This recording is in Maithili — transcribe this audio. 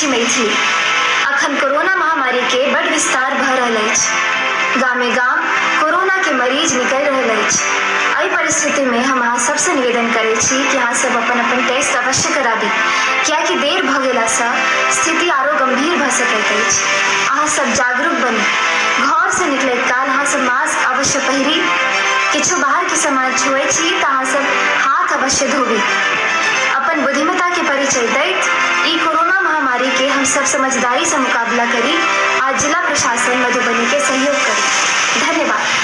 छी मैथिली। अखन कोरोना महामारी के बड विस्तार भ रहल अछि। गामे गाम कोरोना के मरीज निकलि रहल अछि। एहि परिस्थिति में हम अहाँ सबसँ निवेदन करै छी कि अहाँ सब अपन अपन टेस्ट अवश्य कराबी, कियाकि देर भ गेला सँ स्थिति आरो गंभीर भ सकैत अछि। अहाँ सब जागरूक बनी। घर सँ निकलैत काल अहाँ सब मास्क अवश्य पहिरी। किछु बाहर के सामान छुऐ छी त अहाँ सब हाथ अवश्य धोबी। अपन बुद्धिमत्ता के परिचय दैत ई कोरोना महामारी के हम सब समझदारी सँ मुकाबला करी आ जिला प्रशासन मधुबनी के सहयोग करी। धन्यवाद।